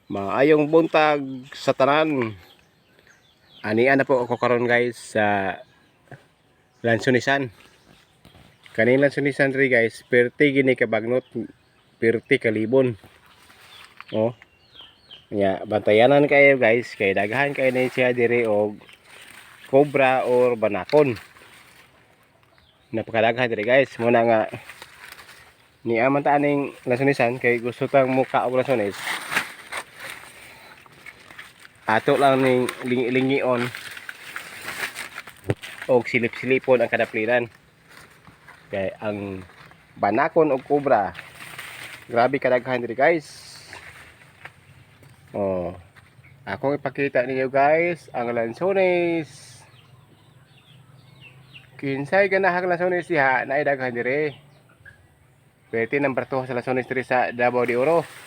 Maayong buntag sa tanan. Ania na po ako karon, guys, sa Lansunisan. Kaning Lansunisan diri, guys, perti gini kabagnot, perti kalibon. Oh. Nya bantayanan kayo, guys, kay daghan kay na siya diri og cobra or banakon. Napakadaghan diri, guys. Muna nga nia man ta aning Lansunisan kay gusto tang muka og lansones, ato lang ning lingi-lingion og silip-silipon ang kadaplinan kay ang banakon og kobra grabe kadaghan diri, guys. Oh, akong ipakita ninyo, guys, ang lansones. Kinsay ganahang lansones diha, naay daghan diri. Pwede nang bartuha sa lansones diri sa Davao de Oro.